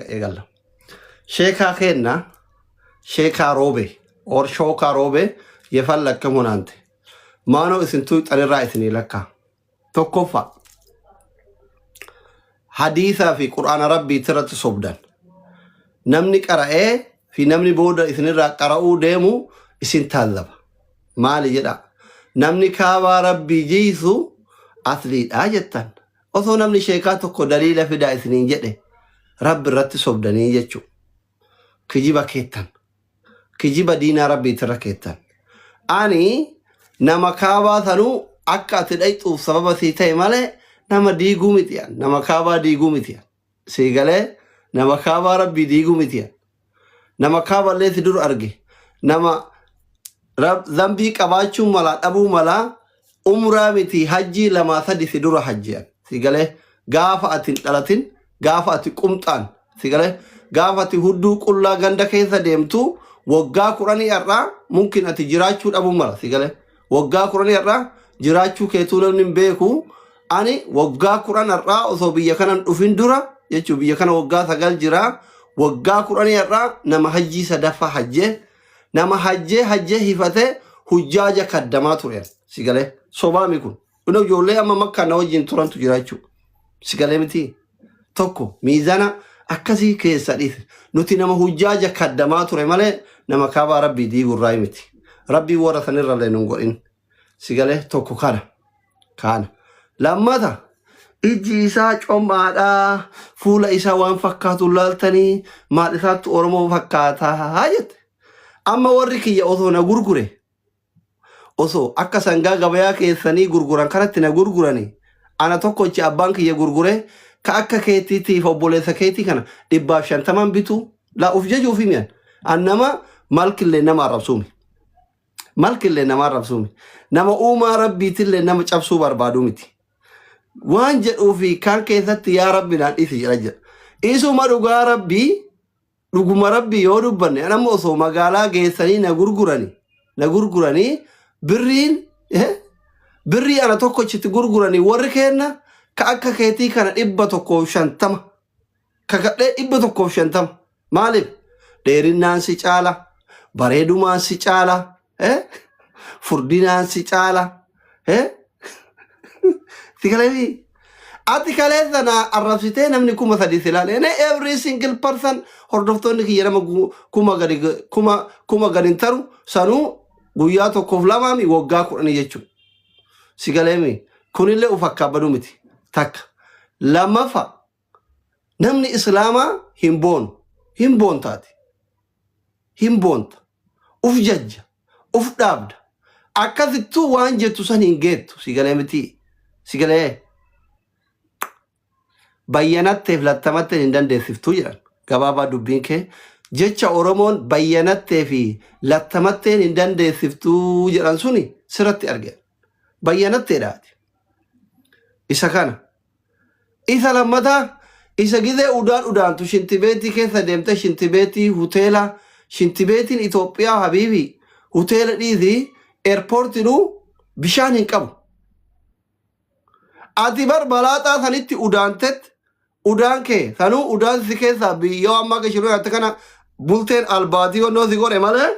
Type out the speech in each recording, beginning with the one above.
Eegalla. Sheekaa keenna sheekaa roobe or shookaa roobe yefallakka munaante. Maanoo isin tuuxanirraa isinii lakkaa. Tokkoffaa hadiisaa fi qur'aana rabbiitti irratti sobdan. Namni qara'ee fi namni booda isinirraa qara'uu deemu isin taallaba. Maali jedha? Namni kaabaa rabbii jiisu asliidha jettan. Osoo namni sheekaa tokko daliila fidaa isiniin jedhe rabbi irratti sobdanii jechuu. Kijiba keettan. Kijiba diinaa rabbiitirra keettan. Ani nama kaabaa sanuu akka ati dhayxuuf sababa sii ta'e malee nama diiguu miti an. Nama kaabaa diiguu miti an. Sii galee nama kaabaa rabbii diiguu miti an. Nama kaaballee si dur arge. Nama zambii qabaachuu malaa dhabuu malaa umraa miti hajjii lamaa sadi si dura hajji'an. Si galee gaafa ati hin dhalatin gaafa ati qumxaan si galee gaafa ati hudduu qullaa ganda keessa deemtu waggaa 10 har'aa mumkin ati jiraachuu dhabuu mala si galee waggaa 10 har'aa jiraachuu keetuu namni hin beeku. Ani waggaa 10 har'aa osoo biyya kanan dhufin dura jechuun biyya kana waggaa 9 jira waggaa 10 har'aa nama hajjii sadaffaa hajjee nama hajjee hajjee hifatee hujjaaja kaddamaa ture si galee sobaami kun. Kun ijoollee amma makkaa na wajjin turantu jira jechuudha. Si galee miti tokko miizana akkasii keessa dhiise. Nuti nama hujjaaja kaddamaa ture malee nama kaabaa rabbii diigurraa miti. Rabbii warra sanirrallee nun godhin. Si galee tokko kana. Kana. Lammata ijji isaa comaadhaa fuula isaa waan fakkaatu laaltanii maal isaatti Oromoo fakkaataa jette. Amma warri kiyya osoo na gurgure osoo akka sangaa gabayaa keessanii gurguran kanatti na gurgurani ana tokkochi abbaan kiyya gurgure ka akka keetiitiif obboleessa keetii kana 150n bitu laa uf jajuufi mi'an an nama malkillee nama arrabsuumi malkillee nama arrabsuumi nama uumaa rabbiitillee nama cabsuu barbaadu miti waan jedhuufi kaan keessatti yaa rabbi naan dhiisi jedha jedha isuma dhugaa rabbii. Dhuguma rabbii yoo dubbanne an amma osoo magaalaa geessanii na gurgurani na gurguranii birriin birrii ana tokkochitti gurguranii warri keenna ka akka keetii kana 150 kakadhee 150 maaliif dheerinnaan si caala bareedumaan si caala furdinaan si caala si galee ati kaleessa na arrabsitee namni 3000 si ilaale. Ene every single person hordoftoonni kiyya nama kuma gadi kuma gadi hin taru sanuu guyyaa tokkoof lamaami waggaa 10 jechuudha. Si galeemi kunillee uf akkaabaduu miti takka. Lammaffaa namni islaamaa hin boonu hin boontaati. Hin boonta. Uf jajja. Uf dhaabda. Akkasittuu waan jettu san hin geettu. Si galee miti. Si galee bayyanatteef lattamatteen hin dandeessiftuu jedhan. Gabaabaa dubbiin kee jecha Oromoon bayyanattee fi lattamatteen hin dandeessiftuu jedhan suni sirratti arge. Bayyanatteedha ati. Isa kana. Isa lammataa isa gizee udaan udaantu shintibeetii keessa deemte shintibeetii huteela shintibeetiin Itoophiyaa habiibi huteela dhiisi eerpoortinuu bishaan hin qabu. Ati bar balaaxaa sanitti udaantet udaan kee sanuu udaan si keessaa biyyoo ammaa gashiruu nyaatte kana bulteen albaatii onnoo si godhe malee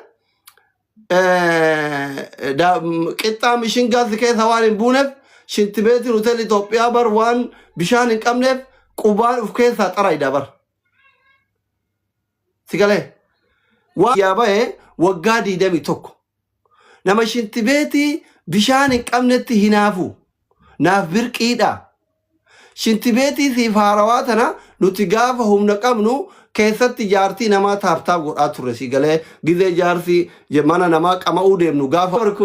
qixxaa mishingaa si keessa waan hin buuneef shintibeetiin hoteelli Itoophiyaa bar waan bishaan hin qabneef qubaan of keessaa xarayda bar. Si galee waan yaa bahe waggaa 21 nama shintibeetii bishaan hin qabnetti hinaafu naaf birqiidha. Shintibeetii siif haarawaa tana nuti gaafa humna qabnu keessatti jaartii namaa taap taap godhaa turre si galee gizee jaarsi mana namaa qama'uu deemnu gaafa እኮ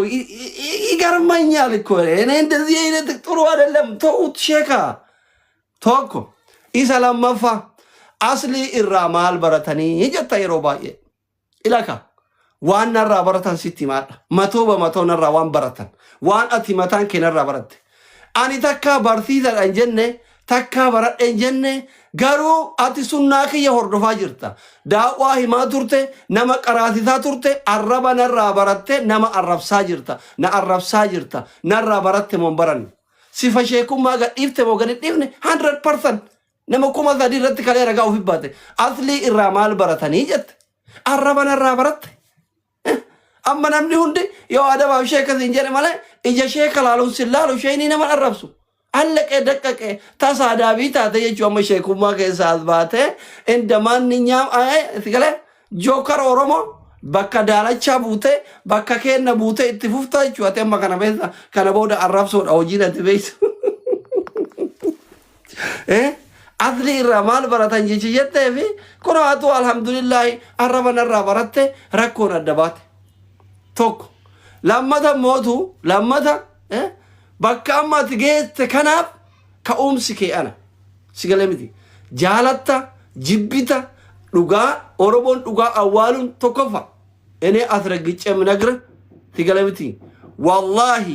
ይገርመኛል እኮ እኔ እንደዚህ አይነት ጥሩ አይደለም ተውት ሼካ tokko isa lammaffaa aslii irraa maal baratanii jetta yeroo baay'ee Ilaka waan narraa baratan sitti himaadha. Matoo bamatoo narraa waan baratan. Waan ati mataan kee narraa baratte. Ani takkaa barsiisadha hin jenne, takkaa baradhe hin jenne, garuu ati sunnaa kiyya hordofaa jirta. Daawwaa himaa turte, nama qaraasisaa turte, arraba narraa baratte nama arrabsaa jirta. Na arrabsaa jirta. Narraa baratte moo hin baranne? Sifa sheekummaa gad dhiifte moo gad hin dhiifne? 100%. Nama 3000 irratti kalee ragaa ofi baate. Aslii irraa maal baratanii jette. Arraba narraa baratte. Amma namni hundi yoo adabaaf sheeka siin jedhe malee ija sheeka laaluun sin laalu sheeyni nama arrabsu. Allaqee daqqaqee tasaa daabii taate jechuun amma sheekummaa keessaa as baatee inda maanninyaam si galee jookar Oromoo bakka daalachaa buutee bakka keenna buutee itti fuftaa jechuudha. Ati amma kana beekta kana booda arrabsoodha hojiin ati beektu. Eh? Asli irraa maal baratan jechi jettee fi kun haatu alhamdulillahi arraba narraa baratte rakkoon adda baate. Tokko. Lammata mootu lammata eh? bakka amma ati geesse kanaaf ka'umsi kee ana. Si galee miti. Jaalatta jibbita dhugaa Oromoon dhugaa awwaaluun tokkoffa. እኔ አስረግጬ የምነግርህ ሲገለምቲ ዋላሂ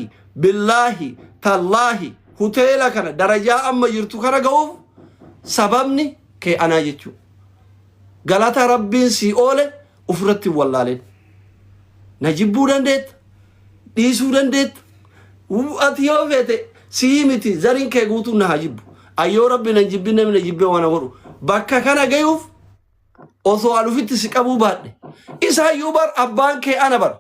ቢላሂ ተላሂ ሁቴላ ከነ ደረጃ አመ ጅርቱ ከነ ገኡፍ ሰበብኒ kee anaa jechuu galata rabbiin sii oole ofirratti hin wallaaleen na jibbuu dandeetta dhiisuu dandeetta ati yoo feete sii miti zariin kee guutuun na haa jibbu ayyoo rabbi nan jibbin namni na jibbee waan godhu bakka kana gayuuf osoo an ufitti si qabuu baadhe isaayyuu bar abbaan kee ana bar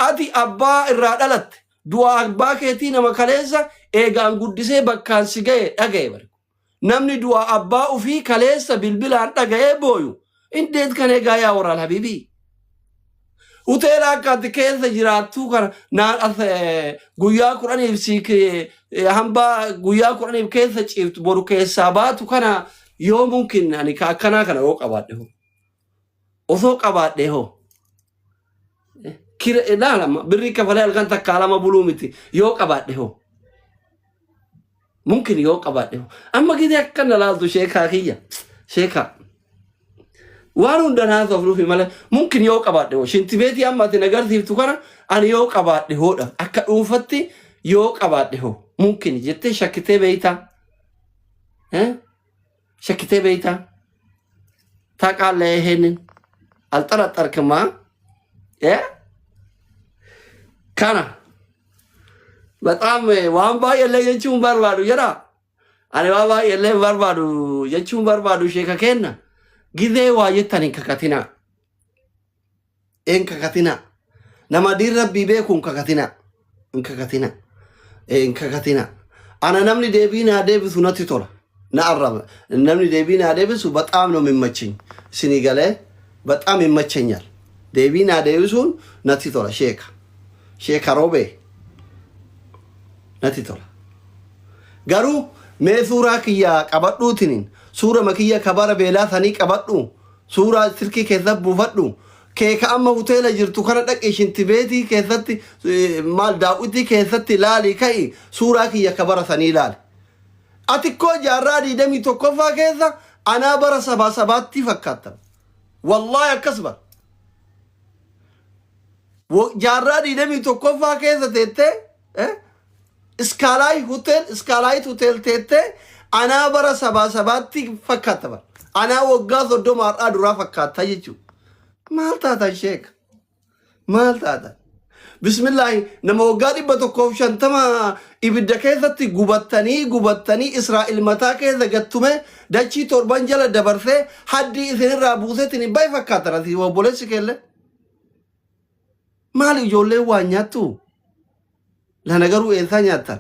ati abbaa irraa dhalatte du'a abbaa keetii nama kaleessa eegaan guddisee bakkaan si gaye dhagaye bar namni du'a abbaa ufii kaleessa bilbilaan dhaga'ee booyu indeet kan eegaa yaa waraal habiibii Hoteela akka ati keessa jiraattuu kana naan as guyyaa 10f si hambaa guyyaa 10f keessa ciiftu boru keessaa baatu kana yoo mumkin ani ka akkanaa kana yoo qabaadhe hoo osoo qabaadhe hoo kira ilaala birrii kafalee halkan takkaa lama buluu miti yoo qabaadhe hoo mumkin yoo qabaadhe hoo amma gidee akkana laaltu sheekaa kiyya sheekaa Waan hunda naasoof dhufi malee mumkin yoo qabaadhe hoo shinti beetii amma ati nagarsiiftu kana ani yoo qabaadhe hoodha akka dhuunfatti yoo qabaadhe hoo mumkin jettee shakkitee beeytaa Eh? Shakkitee beeytaa ታውቃለህ ይሄንን አልጠረጠርክማ እ? kana በጣም waan baay'eellee jechuun barbaadu jedha Ani waa baay'eellee hin barbaadu jechuun barbaadu sheeka keenna gizee waa jettan hin kakatinaa. Hin kakatinaa. Nama diin rabbii beeku hin kakatinaa. Hin kakatinaa. Hin kakatinaa. Ana namni deebii naa deebisu natti tola. Na arraba. Namni deebii naa deebisu በጣም ነው የሚመቸኝ. Isinii galee በጣም ይመቸኛል. Deebii naa deebisuun natti tola sheeka. Sheeka roobee natti tola. Garuu mee suuraa kiyya qabadhuutiniin suurama kiyya ka bara beelaa sanii qabadhu suuraa silkii keessa buufadhu kee ka amma hoteela jirtu kana dhaqi shintibeetii keessatti maal daawwitii keessatti laali ka'i suuraa kiyya ka bara sanii laali. Ati koo jaarraa 21ffaa keessa anaa bara sabaa sabaatti fakkaattan. Wallaahi akkas bara. Jaarraa 21ffaa keessa teettee Iskaalaay hotel Iskaalaayit hotel teettee anaa bara sabaa sabaatti fakkaata bara. Anaa waggaa 30 har'aa duraa fakkaata jechuudha. Maal taatan sheeka? Maal taatan? Bismillaahi nama waggaa 150 ibidda keessatti gubattanii gubattanii Israa'el mataa keessa gattume dachii torban jala dabarsee haddii isinirraa buuseetiin baay'ee fakkaatan asii obboleessi keellee. Maali ijoolleen waa nyaattu? Lana garuu eessaa nyaattan?